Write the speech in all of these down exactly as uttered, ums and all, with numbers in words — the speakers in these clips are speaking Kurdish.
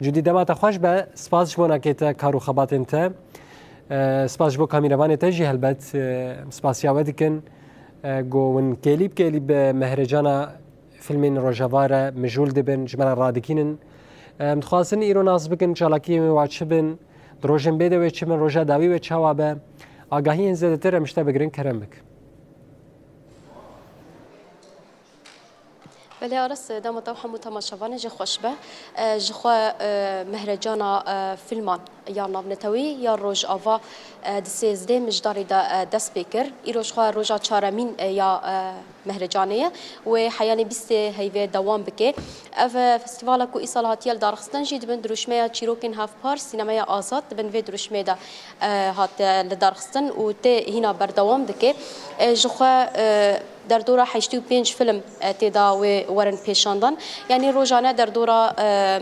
Cudî, dema te xweş be, spas ji bo nakê te, kar û xebatên te. E, spas ji bo kamîrevanê te jî helbet, e, spasiya we dikin. E, ku hûn kêlî bi kêlî bi mehrecana filmên Rojava re mijûl dibin, ji me re radikînin. E, em dixwazin îro nas bikin, çalakiyên wê wa çi bin, di rojên bê de wê çi bin, roja dawî wê çawa be. Agahiyên zêdetir em ji te bigirin, kerem bik. Belê Aras, dema te û hemû temaşevanê jî xweş be. E, ji xwe, e, mehrecana, e, filman ya navnetewî ya Rojava, e, di sêzdeh Mijdarê de, e, dest pê kir. Îro ji xwe roja çaremîn, e, ya, e, mehrecanê ye. Wê heyanê bîstê heyvê dewam bike. Ev, e, festîvala ku îsal hatiye lidarxistin jî di bin dirûşmeya çîrokên hevpar, sînemeya azad di bin vê dirûşmê de, e, hate lidarxistin û tê hîna berdewam dike. E, ji xwe, e, derdora heştê û pênc film, e, tê da wê werin pêşandan. Yanî rojane derdora, e,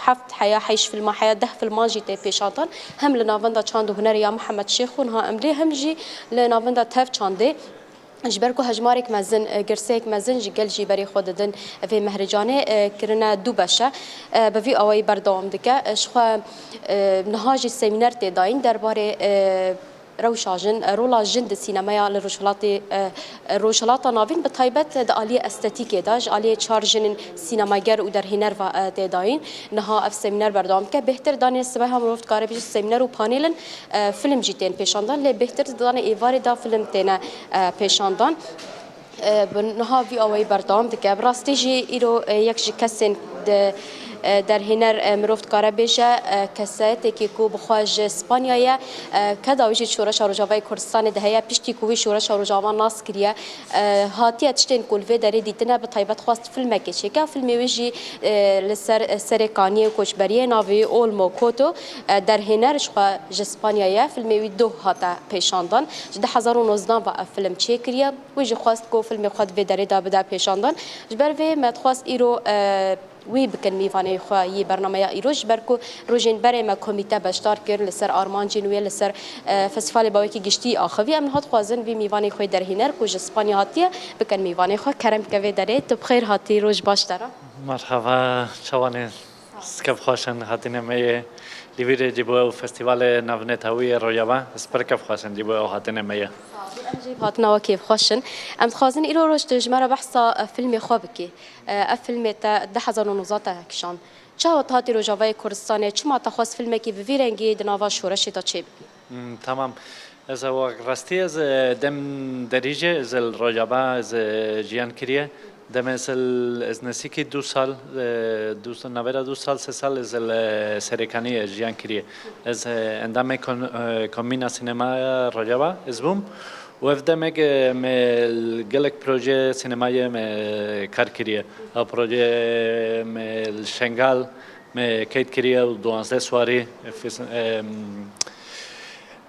heft heya, heşt filma heya, deh filman jî tê pêşandan. Hem li Navenda Çand û Hunerê ya Mihemed Şêx û niha Emrê, hem jî li Navenda Tev Çandê. Ji ber ku hejmarek mezin, e, girseyek mezin ji gel jî berê xwe didin vê mehrecanê, e, kirine du beşe, e, bi vî awayî berdewam dike. E, ji xwe, e, niha jî semîner tê dayîn derbarê, e, rewşa jin, e, rola jin di sînemeya li Rojhilatê, e, e, Rojhilata Navîn, bi taybet di aliyê estetîkê de, ji aliyê çar jinên sînemager û derhêner ve, e, tê dayîn. Niha ev semîner berdewam dike. Bêhtir danê sibeha mirov dikare bêje semîner û panêl in, e, film jî tên pêşandan, lê bêhtir di danê êvarê de film têne, e, pêşandan. E, bi niha vî awayî berdewam dike. Bi rastî jî îro, e, yek ji kesên di, e, derhêner, e, mirov dikare bêje, e, keseyetekî ku bi xwe ji Spanya ye, e, keda wî jî şoreşa Rojavayê Kurdistanê de heye, piştî ku wî şoreşa Rojava nas kiriye, e, hatiye tiştên ku li vê derê dîtine, bi taybet xwest filmekê çêke. Filmê wî jî, e, li ser, e, Serê Kaniyê û koçberiyê, navê wî Olmo Koto, e, derhêner ji xwe ji Spanya ye. Filmê wî doh hate pêşandan. Ji du hezar û nozdeh ve ev film çêkiriye. Wî jî xwest ku filmê xwe di vê derê de bide pêşandan. Ji ber vê me dixwest îro, e, wî bikin mîvanê xwe yî bernameya îro, ji ber ku rojên berê me komîte beşdar kir li ser armancên wê, li ser, e, festîvalê bawekî giştî axivî. Em niha dixwazin vî mîvanê xwe derhêner ku ji Spanya hatiye, bikin mîvanê xwe. Kerem ke vê derê, tu bi xêr hatî, roj baş te re. Merhaba, çawanê? Kevxweş in, kevxweş in, hatine me yê li vîrê ji bo ew festîvalê navnetewî yê Rojava, ez pir kevxweş in ji bo ew hatine me yê. Em jî hatina we kêfxweş in. Em dixwazin îro roj tu ji me re behsa, e, filmê xwe bikî. E, ev filmê te du hezar û nozdeh te kişand. Çawa tu hatî Rojavayê Kurdistanê? Çima te xwest filmekî bi vî rengî di nava şoreşê de çêbikî? Hmm, tamam. Ez, e, wek rastî ez, e, dem derî jî ez li Rojava ez, e, jiyan kiriye. Dem ez, ez nesîkî du sal, e, du sal, navbera du sal, sê sal ez li Serêkaniyê jiyan kiriye. Ez, e, endamê kon-, e, Komîna Sînemaya Rojava ez bûm. Û ev demek, e, me li gelek proje sînemayê me kar kiriye. Ew proje me li Şengal me qeyd kiriye û duwazdeh swarî, e, fis-, e,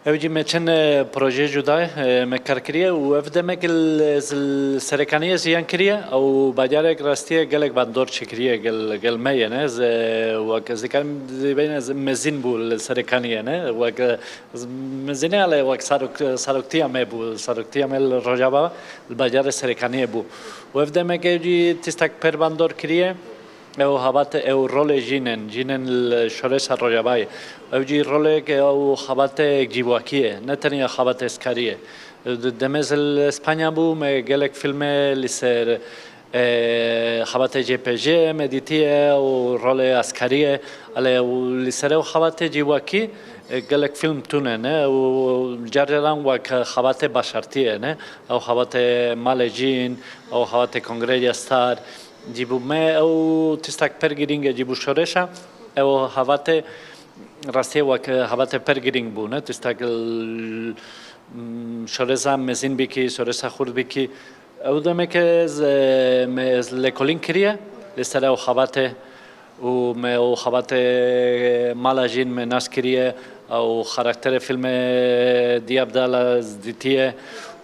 Ew jî me çend, e, proje cuda, e, me kar kiriye û ev demek li, li Serêkaniyê jiyan kiriye û bajarek rastî ye gelek bandor çêkiriye gel, gel me ye ne. Ez, e, wek ez dikarim dibêjim ez mezin bû li Serêkaniyê ne. Wek, e, ez mezin e, ale wek sarok-, saroktiya me bû, saroktiya me li Rojava, li bajarê Serêkaniyê bû. Û ev demek ew jî tiştek pir bandor kiriye. Ew xebatê, ew rolê jîn in, jîn in li şoreşa Rojavayê. Ew jî rolek ew xebatê civakî ye, ne tenya xebatê eskerî ye. Di-, demê ez li Spanya bû, me gelek fîlmê li ser, e, xebatê C P J me dîtiye û rolê eskerî ye. Alê ew li ser ew xebatê civakî, e, gelek fîlm tune ne û car caran wek xebatê başartî ye ne. Ew xebatê malê jîn, ew xebatê kongreya star, Cî bû me ew tiştek pir girîng e, cî bû şoreşa. Ew hevatê rastiyê wek hevatê pir girîng bû, ne tiştek l-, m, şoreşa mezin bikî, şoreşa xurt bikî. Ew demeke ez, e, me ez lêkolîn kiriye li ser ew hevatê û me ew hevatê mala jîn me nas kiriye, ew xarakterê fîlmê Diyab Dala ez dîtiye.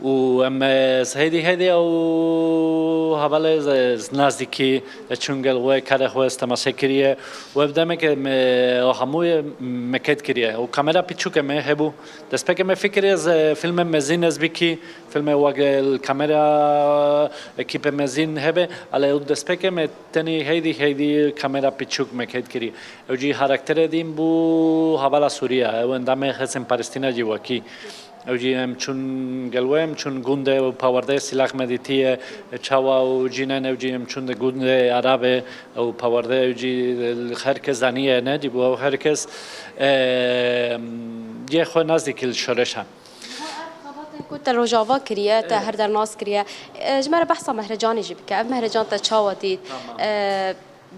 Û em, e, heydî heydî ew hevalê, e, nazdîkî, e, çûn gel wê karê xwe, ez temaşe kiriye. Û ev demeke me, ew hemû me ked kiriye. Û kamera piçûke me hebû. Destpêkê me fikirê ez, e, filmê mezin ez bikî, filmê wek, e, kamera ekîpê mezin hebe, ale ew destpêkê me tenê heydî heydî kamera piçûk me ked kirî. Ew jî harakterê dîn bû, hevala Sûriye. Ew endamê Xesin Paristîna cî wekî. Ew jî em çûn gel we, em çûn gundê û pawerdê sîlax me dîtiye, çawa û cînen ew jî em çûn di gundê Arabê û pawerdê ew jî her kes zaniye ne, dî bû ew her kes, e, cihê xwe nazdîkî li şoreşan. Xebatên ku te Rojava kiriye, te Evet. her der nas kiriye. E, ji me re behsa Mehrecanê jî bike. Ev Mehrecan te çawa dît? Tamam. E,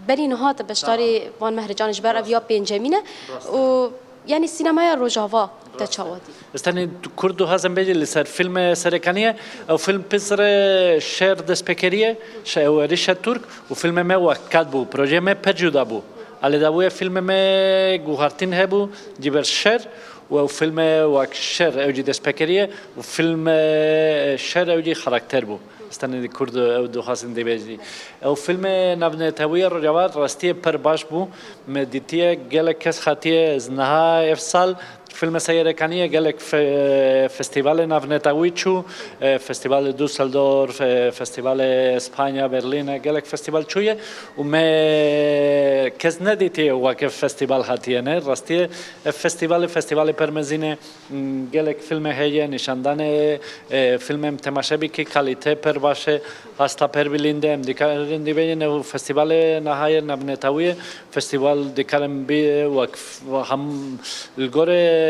Berî niha te beşdarî Tamam. van Mehrecanê ji ber ev Rast. ya pêncemîn e. Rast. Û, yanî, sînemaya Rojava te Rast. çawa dît? Ez tenê Kurd dixwazim bêjim li ser filmê serekanî ye. Ew film pir zêde şer destpêkeriye, şe-, ew êrişa Tirk û filmê me wek kat bû. Projeyê me pir cuda bû. Alê dawiyê filmê me guhertin hebû, cî ber şer û ew filmê wek şer ew jî destpêkeriye û filmê şer ew jî xarakter bû. Ez tenê di Kurd ew dixwazin dibêjî. Ew filmê navnetewî ya Rojava rastiyê pir baş bû. Me dîtiye gelek kes hatiye ez niha ev sal filmê serekanî ye gelek fe-, festîvalê navnetewî çû, e, festîvalê Düsseldorf, e, festîvalê Spanya, Berlin, e, gelek festîval çûye û me kes nedîtiye weke festîval hatiye ne. Rastiyê ev festîvalê, festîvalê pir mezin e. Hmm, gelek filmê heye, nîşandanê, e, filmê em temaşe bikî, kalîte pir baş e, asta pir bilind e, em dikarin dibêjin, ew festîvalê niha ye navnetewî ye, festîval dikarin bî wek f-, hem li gorê, e,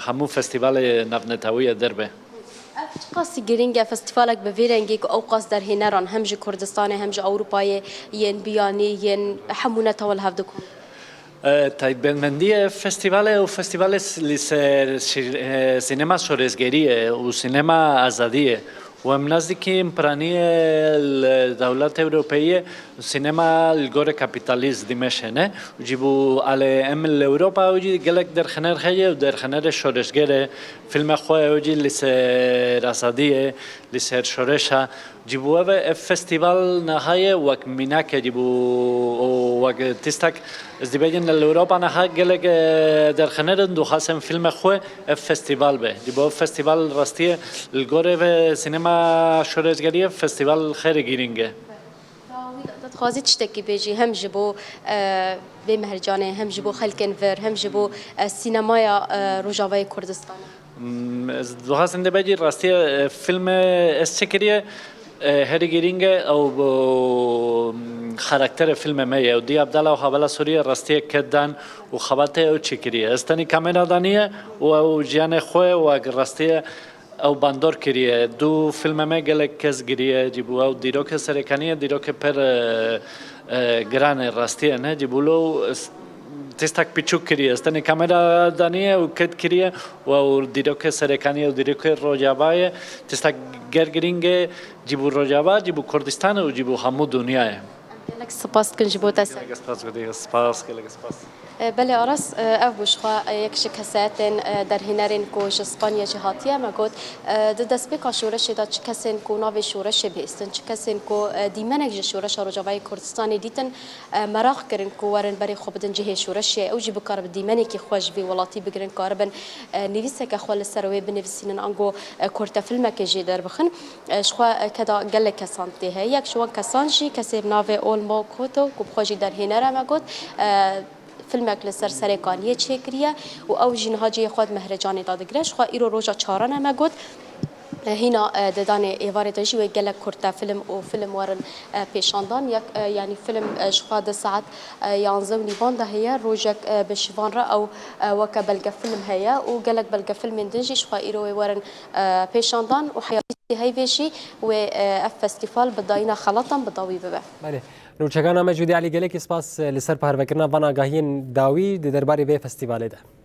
hemû festîvalê navnetewî ye derbe. Ev çiqasî girîng e, festîvalek bi vî rengî ku ew qas derhêneran hem ji Kurdistanê hem ji Ewropayê yên biyanî, yên hemû netewe li hev dikom. E, taybetmendiyê festîvalê û festîvalê s-, li ser şîr-, e, sînema şoreşgerî ye û sînema azadî ye. Û em nazdîkî piranî ye li dewlet Ewropeyî ye, sînema li gorî kapîtalîst dimeşe ne. Û cî bû alê em li Ewropa û cî gelek derxener heye û derxenerê şoreşger e. Filmê xwe ew jî li ser azadî ye, li ser şoreşa. Cî bû ev e, ev festîval niha ye wek mînake cî bû û wek tîstek, ez dibêjin li Ewropa niha gelek, e, derxener in dixwazin filmê xwe ev festîval be. Cî bû ev festîval rastiyê li gorê ve sînema şoreşgeriyê festîval xêrê girîng e. Te dixwazî tiştekî bêjî hem ji bo, e, vê Mehrecanê, hem ji bo xelkên vir, hem ji bo, e, sînemaya, e, Rojavayê Kurdistanê? Mm, ez dixwazim de bêjî rastiyê, e, filmê ez çi kiriye, e, herî girîng e, ew, mm, xarakterê filmê me ye. Ew Dî Abdala û Hevala Sûriye rastiyê ked dan û xebatê ew çi kiriye. Ez tenê kamera daniye û ew jiyanê xwe û rastiyê ew bandor kiriye. Du filmê me gelek kes giriye, cî bû ew dîrokê serekanî ye, dîrokê pir, e, e, giran e, rastiyê ne, cî bû lo, s-, tîstek piçûk kiriye. Ez tenê kamera daniye û ked kiriye û ew dîrokê serekanî ye û dîrokê Rojava ye. Tîstek ger girîng e, cî bû Rojava, cî bû Kurdistan û cî bû hemû dinyayê. Gelek spas dikin ji bo te ser. Gelek spas, gelek spas, gelek spas. E, belê Aras, e, ev bû jixwe, e, yek ji kesayetên, e, derhênerên ku ji Spanya jî hatiye. Me got, e, di destpêka şoreşê de çi kesên ku navê şoreşê bihîstin, çi kesên ku, e, dîmenek ji şoreşa Rojavayê Kurdistanê dîtin, e, meraq kirin ku werin berê xwe bidin cihê şoreşê, ew jî bikaribe dîmenekî xwe ji vî welatî bigirin, karibin, e, nivîseke xwe li ser wê binivîsînin, ango, e, kurtefilmekê jê derbixin. E, jixwe, e, keda gelek kesan tê heye. Yek ji wan kesan jî kesê bi navê Olmo Koto ku bi xwe jî derhêner e, me got, e, filmek li ser serekaniyê çêkiriye û ew jî niha cihê xwe di Mehrecanê de digire. Jixwe îro roja çaran e, me got. E, hîna, e, di danê êvarê de jî wê gelek kurtefilm û film werin, e, pêşandan. Yek, e, yanî film, e, jixwe di saet, e, yanzdeh û nîvan de heye. Rojek, e, bi şivan re ew, e, weke belgefilm heye û gelek belgefilmên din jî jixwe îro wê werin, e, pêşandan û heya bîstî heyvê jî wê, e, ev festîval bi dayîna xelatan bi dawî bibe. Belê. Nûçegana me Cûdî Elî, gelekî spas, e, li ser parvekirina van agahiyên dawî di derbarê vê festîvalê de.